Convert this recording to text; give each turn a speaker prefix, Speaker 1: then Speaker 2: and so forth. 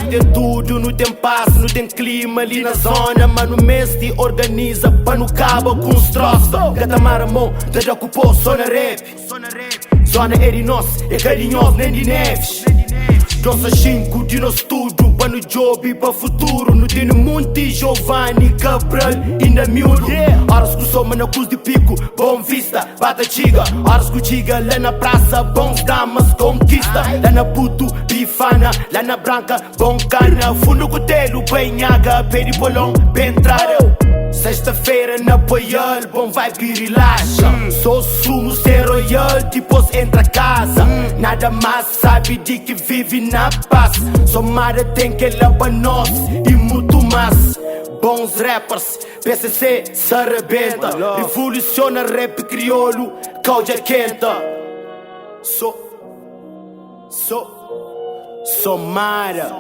Speaker 1: Nu ten tudu, nu ten paz, nu ten klima li na zona. Ma nu meste organiza pa nu kaba ku uns trosa. Ka ta mara mon, ta da ku pó so na rap. Zona é di nos, é ka di nhos nem di Neves. Dosa 5 di nos tudu pa nu djobe pa futuru. Nu tene monti Giovanni Cabral inda miúdu. Horas ku soma na Cruz di Pico, Bom Vista, bata txiga. Horas ku txiga lá na praça, bons damas conquista. Lá na Puto, Bifana, lá na Branca, bom cana. Fundo cutelo, Penhaga, pé de bolão, bem entrada. Sexta-feira na Poial, bom vibe relaxa. Sou sumo ser royal, depois entra casa. Nada mais sabe de que vive na paz. Somada tem que lá pra nós e muito mais. Bons rappers, PCC se arrebenta. Revoluciona rap crioulo, causa quenta. So, so, Somara.